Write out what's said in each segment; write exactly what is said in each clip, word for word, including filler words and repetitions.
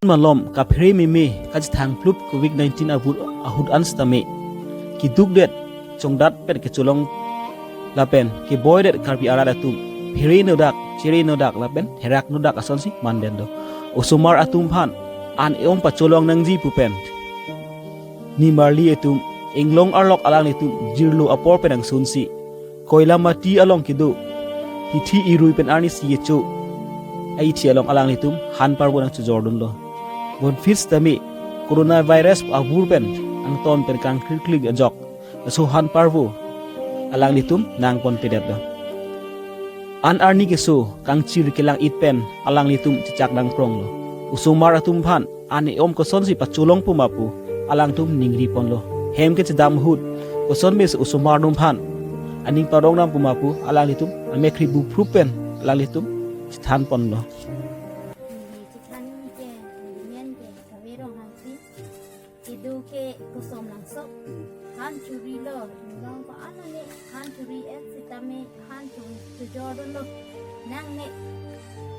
malom kaphere meme kachethang plup covid nineteen ahut ahut an sitame keduk det chongdat pen kecholong lapen keboi det Karbi arat atum phere nodak, chere nodak lapen herak nodak asonsi mandetlo. Osomar atum aphan an-e-ong pacholong nangji pu pen nimarli atum inglong arlok alanglitum jirlo apor pen angsunsi Koilamati along kedo hithi irui pen arnisi kecho aithi along alanglitum han parvo nangchojordunlo. Bonfit sitame coronavirus avur pen angton pen kangkliklik ajok laso han parvo alanglitum nangponpedetlo. An arni keso kangchir kelang-it pen alanglitum chechak nangpronglo. Osomar atum aphan an-e-ong kosonsi pacholongpo ma pu alangtum ningriponlo. Hem kechedam ahut kosonsi osomar atum aphan aning parong dampo ma pu alanglitum amek ri buprup pen alanglitum chethanponlo. Neli chethan ke, neli men ke, Kave Ronghangpi. Kedo ke kosom langso. Han chorilo, nilong ko-an ani han chori-et sitame han chori chojordunlo. Nangne,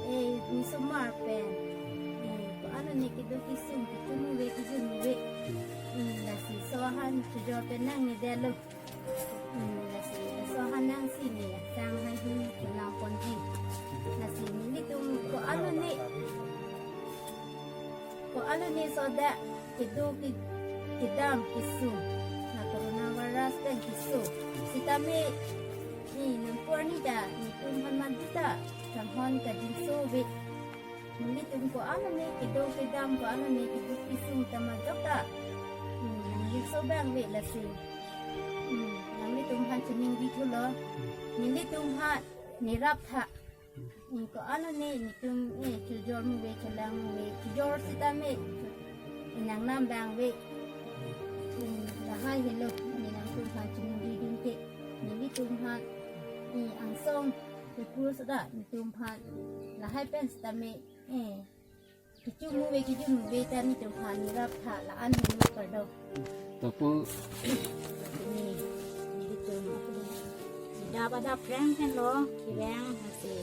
eh, osomar pen. Eh, ko-an ani kedo kesung, kecho muve, kecho muve. Hmm, lasi laso han chojor pen nangne detlo. Hmm, lasi laso han nangsi ne sang hai hu chelangponji. Lasi nelitum ko-an ani, ko-an ani soda kedo ke-, kedam kesung. Na coronavirus pen keso. Sitame, ni nangpor ni ta, netum aphan madu ta, sanghon kajinso ave. Nelitum ko-an ani kedo kedam, ko-an ani kedo kesung ta majok ta. Hmm, nangjinso abang ave lasi. Hmm, nanglitum aphan chiningri thulo. Nelitum aphan neraptha. Hmm, ko-an ani netum, eh, chojor muve, cholang muve, chojor sitame. Inang nam abang ave. Hmm, lahai helo, ne nangtum aphan chiningridun te. Nelitum aphan, eh, angsong kukur soda, netum aphan lahai pen sitame, eh, kecho muve, kecho muve ta netum aphan neraptha, la-an helo kardom. Tapu. Ni, netum. Dap adap reng pen lo, kireng, lasi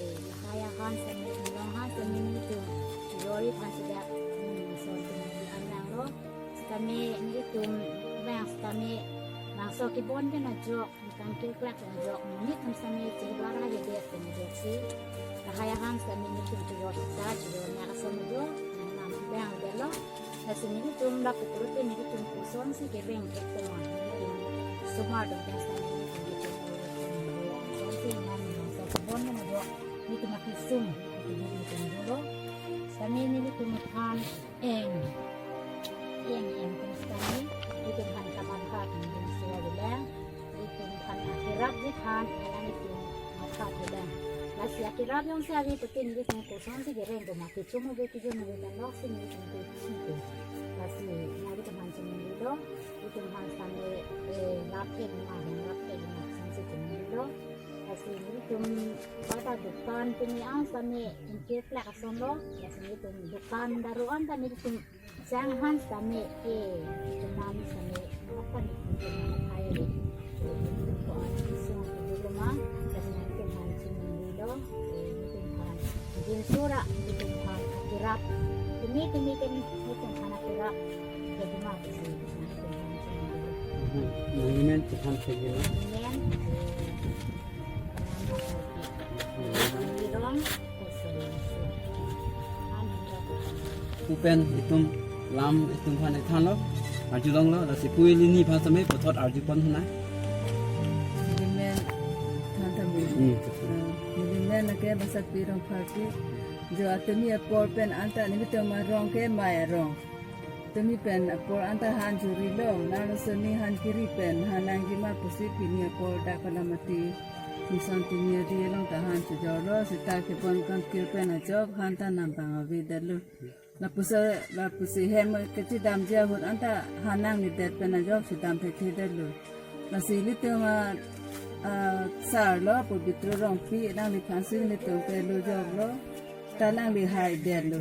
lahai ahan sitame, inglong ahan sitame netum chojor-i aphan sida, hmm, so tum di an nanglo. Sitame netum abang sitame, bangso kebon pen ajok, kangkir klak pen ajok, monit atum sitame chiri bara jedet pen ajoksi. Lahai ahan sitame netum chojor ta, chojor nya ason ajok, nang nam abang detlo. Lasi netum lapu pulote netum kosonsi keveng-et ma, netum osomar atum pen sitame netum kecho, kosonsi nang nam sa kebon pen ajok, netum akesung, netum netum dolo. Sitame netum aphan eng, eng eng pen sitame, netum aphan kamatha pen pen sua bilang, netum aphan akirapji aphan, alanglitum matha bilang. Lasi akirap jongsi ave putin netum kosonsi kereng do ma, kecho muve kecho muve ta loksi netum kechi do. Lasi nanglitum aphan chiningri lo, netum aphan sitame, eh, rap-et ma, rap-et ma, kosonsi chiningri lo. Lasi netum pada dukan pini an sitame ingkir plak ason lo, lasi netum dukan daru an ta netum sang han sitame, eh, chenam sitame, apa ni chenam akai ni. Ko an kisung dulu ma, lasi netum aphan chiningri lo, eh, netum aphan. Jin sura, netum aphan akirap. Tumi, tumi ken netum aphan akirap. Jadi ma, lasi netum aphan chiningri lo. Hmm, monument chethan thek lo. Monument, eh, Pu pen itum lam itum aphan ithanlo, arjulonglo, lasi pu ili ni aphan sitame puthot arjupon hana. Nelimen than tame. Hmm. Nelimen lake Basakpi Rongpharpi. Jo atumi apor pen anta nelitum arong ke Mai arong. Tumi pen apor anta han chorilo, nalo soni han kiri pen, han nangji ma pusi pini apor dak Koilamati Mission Timi adi along ta han chojorlo, seta kebon kangkir pen ajok, han ta nambang avedetlo. Lapusi, lapusi hem kachedamji ahut anta han nangnedet pen ajok chedam thekthedetlo. Lasi ilitum a, a, sar lo, Pobitro Rongpi, nangliphan si ilitum ke lo joklo, ta nangli haidetlo.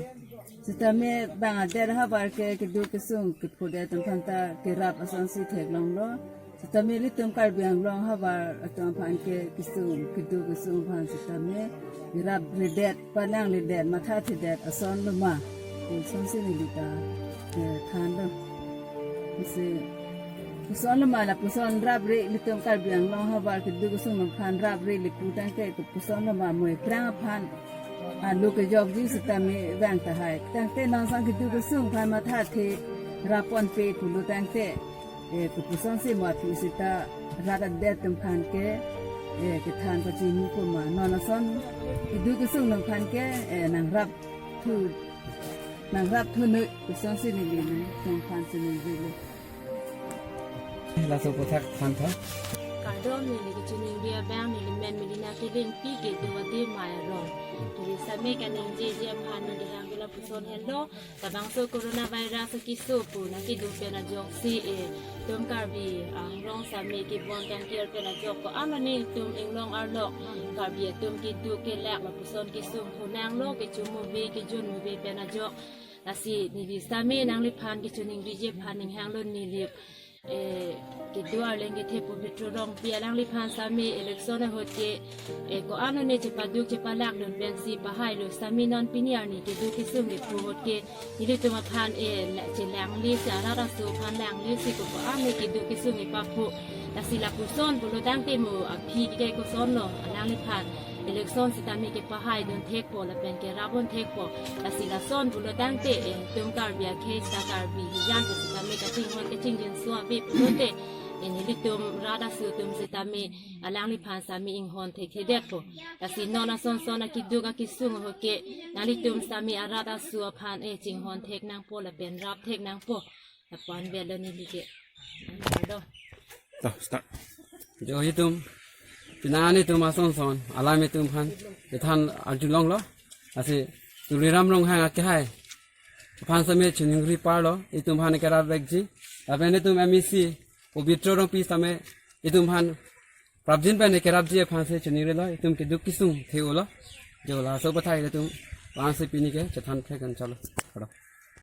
Sitame bang adet havar ke keduk kesung kephudet atum aphan ta kerap asonsi theklonglo. Sitame ilitum Karbi Anglong havar atum aphan ke kesung keduk kesung aphan sitame kerap redet, panang redet, matha thedet ason lo ma. Lasonsi neli ta, eh, than do. Lasi, puson loma lapuson rapre ilitum Karbi Anglong havar keduk kesung nangphan rapre ili pu tangte, kopuson loma mo aphrang aphan alo kejokji sitame vang tahai. Tangte non sang keduk kesung aphan mathathe rapponpe pulo tangte, eh, kopusonsi mo aphi sita rat adet atum aphan ke, eh, kethan pachini pu ma. Non ason keduk kesung nangphan ke, eh, nangrap thu, nangrap thu noi, lasonsi neli nangphan si neli lo. Laso aputhak than tha. Kardom, neli kachiningri abang neli men Melina Kilingpi, kedo Adim Mai arong. Neli sitame kaningjeje aphan neli hang ke lapuson henlo. Labangso coronavirus akeso pu nangkeduk pen ajoksi, eh, itum Karbi Anglong sitame kebon kangkir pen ajok ko-an ani itum inglong arlo Karbi atum keduk kelak lapuson kesung phonanglo, kecho mubi kejun mubi pen ajok. Lasi neli sitame nangliphan kachiningriji aphan ning hanglo neli, eh, kedo arleng kethe Pobitro Rongpi, alangliphan sitame election ahut ke, eh, ko-an ani chepaduk chepalak dun pensi pahailo, sitame non pini arni keduk kesung ke pu ahut ke nelitum aphan, eh, la-, chelanglesi, arat aso aphan langlesi ko ko-an ani keduk kesung epapho. Lasi lapuson pulo tangte mo aphi ke kosonlo, alangliphan election sitame kepahai dun thekpo lapen kerap dun thekpo. Lasi lason pulo tangte, eh, itum Karbi akhei sita Karbi hijan pu sitame kachinghon kachingjinso ave pulote, eh, nelitum rat aso atum sitame alangliphan sitame inghon thekthedetpo. Lasi non ason son akeduk akesung ahut ke nanglitum sitame arat aso aphan, eh, chinghon thek nangpo lapen rap thek nangpo. Lapu-an avelo neli ke. Kardom. To, start. Jo, itum, penang an itum ason son alam itum aphan kethan arjulonglo. Lasi Tuliram Ronghang akehai aphan sitame chiningri parlo, itum aphan kerap vekji. Lapen itum M A C Pobitro Rongpi sitame itum aphan prapjin pen kerapji aphan si chiningrilo, itum keduk kesung the-olo. Jo, laso aputhak itum vangsi pini ke chethan thek an chalo. Kardom.